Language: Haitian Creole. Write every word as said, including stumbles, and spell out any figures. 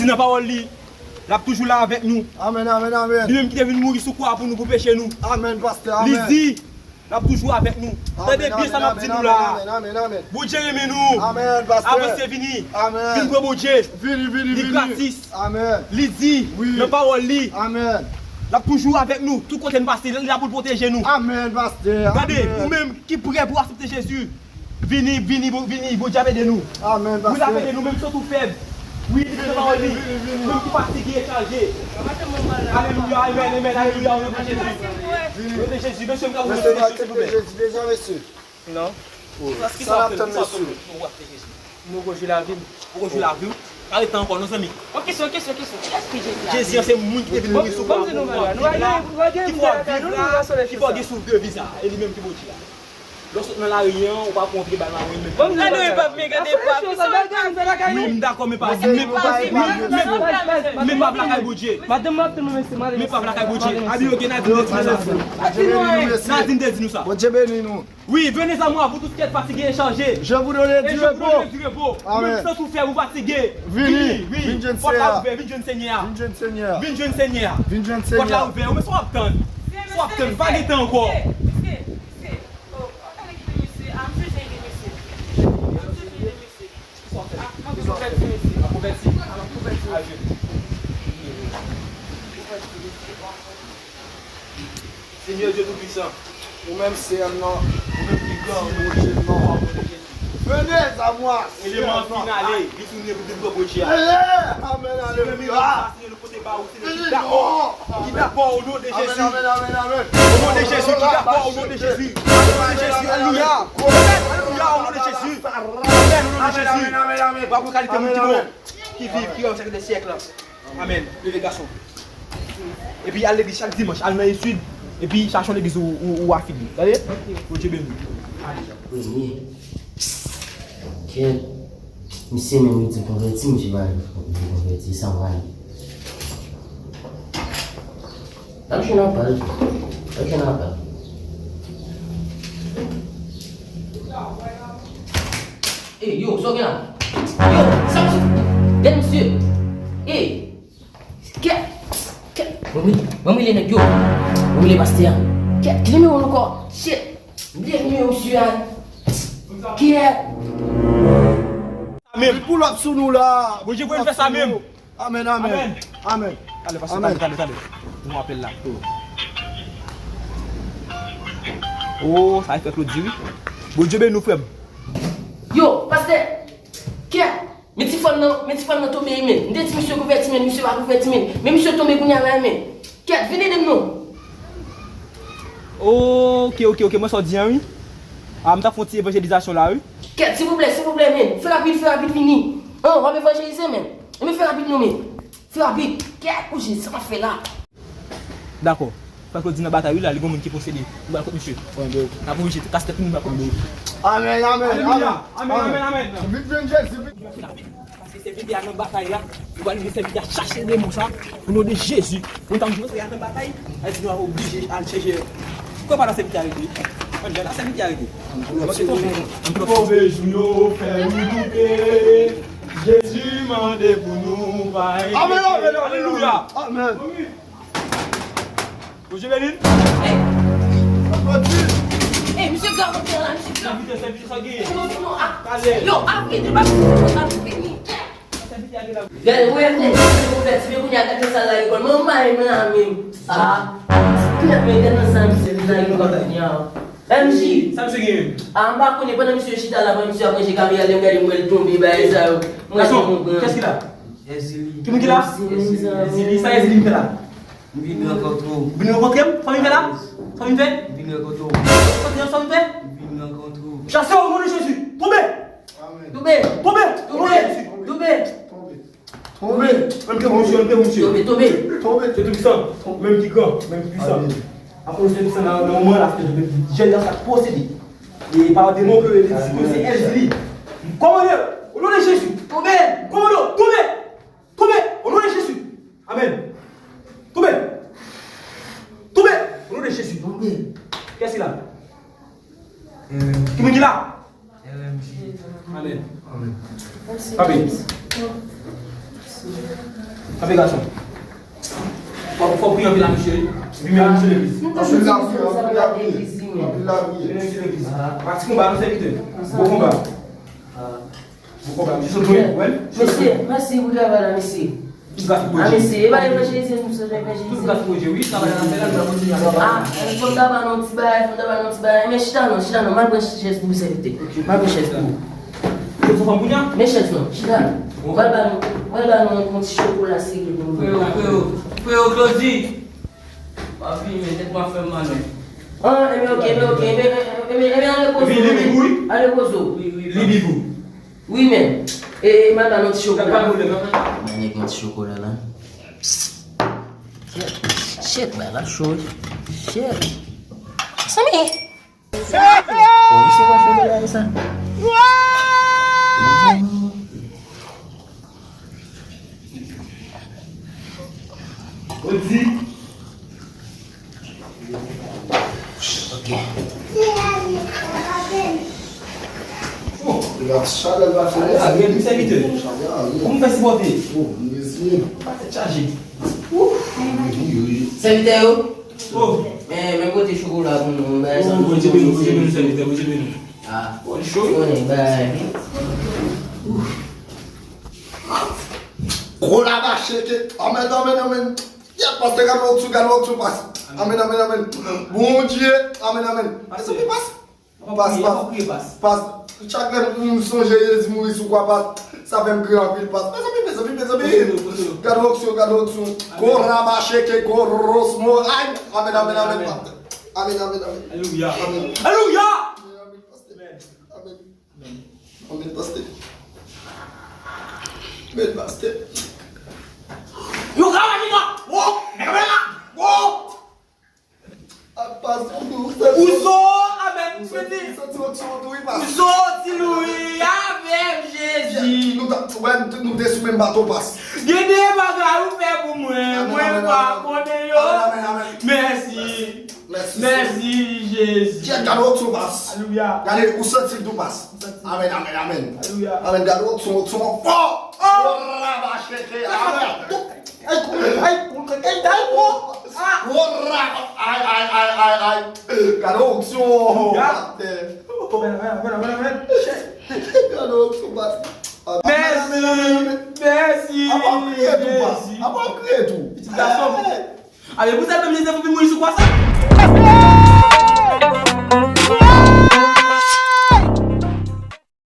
Nan pawòl li, l ap toujou la avèk nou. Amèn, amèn, amèn. Li menm ki te vin mouri sou kwa pou nou, pou peche nou. Amèn, pastè, amèn. Li di, l ap toujou avèk nou. Tande byen sa m ap di nou la. Amèn, amèn, amèn, amèn. Bondye renmen nou. Amèn, pastè. Avanse vini. Amèn. Vin pran Bondye. Vini, vini, vini. Li gratis. Amèn. Li di, wi, nan pawòl li, amèn, l ap toujou avèk nou. Tout kote n pase, li la pou l pwoteje nou. Amèn, pastè. Gade, amèn, ou menm ki prè pou aksepte Jezi. Vini, vini, Bon-, vini, Bondye ap ede nou. Amèn, pastè. Wi, l ap ede nou, menm si w tou fèb. Wi, li di nan pawòl li. Vini, vini, vini. Menm ki fatige, chaje. Alelouya, amèn, amèn, alelouya, o non de Jezi. Vini. O non de Jezi, mesye, m ka voye mesye, silvouplè. Mesye, mesye, silvouplè. Jezi deja, mesye. Non. Sa k ap tann, mesye? Ou poko jwi lavi m. Ou poko jwi lavi w. Pa ret tan ankò, non, zanmi. Yon kesyon, yon kesyon, kesyon. Kiyès ki Jezi a? Jezi an se moun ki te vin mouri sou kwa pou nou, ki fè w viv la, ki fè w gen souf de vi sa. E li menm ki Bondye a. Lè w sot nan lari an, ou pa pran yon pye bal mawonnen menm. Gade w, e pa vle gade, e pa vle. Wi, m dakò, men pa, men, men, men, men pa lakay Bondye. Men pa lakay Bondye. Abi, ok, Nadine te di nou sa. Nadine te di nou sa. Bondye beni nou. Oui, venez à moi, vous tous qui êtes fatigués et chargés. Je vous donne du repos. Amèn. Menm si w tou fèb, ou fatige. Vini, vini, vin jwenn Senyè a. Vin jwenn Senyè a. Vin jwenn Senyè a. Vin jwenn Senyè a. Pòt la ouvè, ou men sa w ap tann. Sa w ap tann, pa gen tan ankò. Mesye, mesye, mesye. Oh, ann ale kite mesye. Ah, mesye, jere mesye. Mesye, jere mesye. Kisa w fè? Ah, mwen konvèti, mesye. Mwen konvèti. Ah, mwen konvèti. Aje. Konvèti, mesye. Senyè Dye Toupisan, ou menm se yonn nan, ou menm ki gran, ou menm ki gran, o non de Jezi. Venez à moi, eleman an fin ale, li tounen pou vin pran Bondye a. Amèn, alelouya. Kote ba ou, Senyè, ki dakò, ki dakò, o non de Jezi. Amèn, amèn, amèn. O non de Jezi, ki dakò, o non de Jezi. O non de Jezi, alelouya. Alelouya, o non de Jezi. Amèn, o non de Jezi. Amèn, amèn, amèn. W ap wè kalite moun ki bon, ki viv, ki règne syèk dè syèk la. Amèn. Leve, gason. Epi al legliz chak dimanch, al nan etid, epi chache yon legliz ou, ou, ou afilye. Tande? Bondye beni w. Premye. Kèt. Misye menm li di konvèti, misye pa vle konvèti, sa m pral. N ap jwenn apèl. N ap jwenn apèl. Ey, yo, sa w gen la? Yo, sa w gen? Gade misye. Ey, kèt, kèt. Mwen rele, mwen rele nèg yo. Mwen rele pastè a. Kèt, ki nimewo l ankò? Shit. M bliye nimewo misye a. Kèt. Menm. Li pull up sou nou la. Bondye voye m fè sa menm. Amèn, amèn. Amèn. Amèn. Talè, pastè, talè, talè, talè. Yon apèl la. Oh, sa e frè Claude di wi. Bondye beni nou, frè m. Yo, pastè. Kè. Men ti fanm nan, men ti fanm nan tonbe, men. M te di misye konvèti, men misye pa konvèti, men. Men misye tonbe kounye a la, men. Kèt, vin ede m non. Ok, ok, ok, mwen sa w di an, wi. A, m t ap fè yon ti evanjelizasyon la, wi. Kèt, silvouplè, silvouplè, men. Fè rapid, fè rapid, vini. An, w ap evanjelize, men. Enben fè rapid non, men. Fè rapid. Kèt, o Jezi, sa m ap fè la? Dakò. Frè Claude nan batay, wi, la, li gon moun ki posede. Li pral kont misye. N ap oblije kase tèt nou, li pral kont misye. Amèn, amèn, amèn. Alelouya. Amèn, amèn, amèn. Vin jwenn Jezi, vin. Paske sèvitè a nan batay la, nou pral ede sèvitè a chache demon sa, o non de Jezi. Mwen tann jwe sèvitè a nan batay, a di nou oblije al chèche. Kò pa la sèvitè a rete. Ann la sèvitè a rete. Mwen se tonbe. Move jou yo fè nou doute. Jezi mande pou nou pa enkyete. Amèn, amèn, amèn. Alelouya. Amèn. Bondye beni n. Ey, misye gade la, misye gade. Sèvitè, sèvitè, sa gen? Yo, yo, ap vini, pa vini. Gade, wè, vle, vle konvèti, men kounye a gade sa la lekòl. Mwen, m pa renmen la menm. Ah, kounye a, men gade nan sa misye vin la lekòl kounye a. M J. Sa misye gen? Ah, m pa konnen, pandan misye chita la, pandan misye ap ranje kamera, lè m gade, m wè l tonbe, bagay sa yo. Mwen, gason, kiyès ki la? Ezili. Ki moun ki la? Ezili. Ezili, sa Ezili vin fè la? M vin rankontre w. Vin rankontre m? Sa w vin fè la? Sa w vin fè? M vin rankontre w. Sa w vin fè? M vin rankontre w. Chase w o non de Jezi. Tonbe! Amèn. Tonbe! Tonbe! O non de Jezi. Tonbe! Tonbe! Menm ki gran, misye, menm ki gran, misye. Tonbe, tonbe! Tonbe! Se Toupisan. Menm ki gran, menm ki pwisan. Amèn. Akoz de sa, nan, nan moman la, se jèn nan sa posede. E pa demon ke li di ke se Ezili. Kòmande, o non de Jezi. Tonbe! Kòmande, tonbe! Tonbe! O non de Jezi. Amèn. Tonbe! Tonbe! O non de Jezi. Tonbe! Kiyès ki la? Ki moun ki la? R M J. Amèn. Amèn. Papi. Kanpe gason. Fò, fò w priye anpil a misye wi. Wi, men misye legliz. Anpil lapriyè, anpil lapriyè. Anpil lapriyè. Men misye legliz. Pa ti konba non sèvitè. Gwo konba. Gwo konba. Misye sot lwen, wè. Mesye, mèsi pou travay la, mesye. Tout gras pou Bondye. Ah, mesye, e pa evanjelize nou sot evanjelize. Tout gras pou Bondye, wi, travay la n ap fè la, nou pral kontinye avè l. Ah, fò m ta ba nou ti bagay, fò m ta ba nou ti bagay. Men chita non, chita non, m al pran chèz pou ou sèvitè. M al pran chèz pou ou. Ou sou fanm kounye a? Men chèz non, chita. Mwen ba nou, mwen ba nou yon ti chokola sere pou nou. Freo, freo, freo Claudy. Pa vini, men tèt mwen ap fè m mal, men. Ah, enben, ok, enben, ok, enben, enben, enben, ale poze w, ale poze w. Li bigou. Wi, men. E, e, m al ba nou ti chokola. Mwen gen yon ti chokola la. Shit, shit, bay la cho wi. Shit. Samy. Bon, misye pa fè bagay sa. Odi. Ok. Oh, li pa chalè, li pa fè anyen. Ah, gen pi sèvitè. Chalè, ah, wi. Pou m fè sipòte. Oh, m reziye. Pa tèt chaje. Ouf. Wi, wi, wi. Sèvitè yo. Oh. Men, men pote chokola pou nou, bagay sa. Oh, Bondye beni, Bondye beni, sèvitè, Bondye beni. Ah. Oh, li cho wi. Konnen, bay. Ouf. Gwo lavache ke. Amèn, amèn, amèn. Yeah, pastè, gade wòk sou, gade wòk sou, pas. Amèn, amèn, amèn. Bondye, amèn, amèn. Pastè. Mezanmi, pas. Pas, pas, pas. Chak lè m sonje Jezi mouri sou kwa, pas. Sa fè m kriye anpil, pas. Mezanmi, mezanmi, mezanmi. Gade wòk sou, gade wòk sou. Gwo lavache ke, gwo rosmo. Ay, amèn, amèn, amèn, pastè. Amèn, amèn, amèn. Alelouya. Amèn. Alelouya. Amèn, amèn, pastè. Amèn. Amèn, pastè. Amèn, pastè. Yo ka wè ki ka. Wo, mwen la. Wo. A, pastè, ou, ou, ou zo, amèn, ou santi, ou santi, ou santi, ou santi, ou zo, ti Louis, avè m, Jezi. Nou ta, wè, nou te, nou te sou menm bato, pas. Gen de bagay ou fè pou mwen, mwen pa konnen yo. Amèn, amèn, amèn. Mèsi. Mèsi, Jezi. Gade wòk sou, pas. Alelouya. Gade, ou santi l tou, pas. Amèn, amèn, amèn. Alelouya. Amèn, gade wòk sou, wòk sou, fò. Oh! Ora bachete, amèn. Ay, ay, ay, ay, ay, oh! Ah! Ora, ay, ay, ay, ay, ay. Gade wòk sou, pastè. Amèn, amèn, amèn, amèn, amèn. Gade wòk sou, pastè. Amèn, amèn, amèn, amèn. Mèsi, mèsi, Jezi. Apa w kriye tou, pas? Apa w kriye tou? Pitit gason. Hey! A, men pou sa menm Jezi te vin mouri sou kwa sa?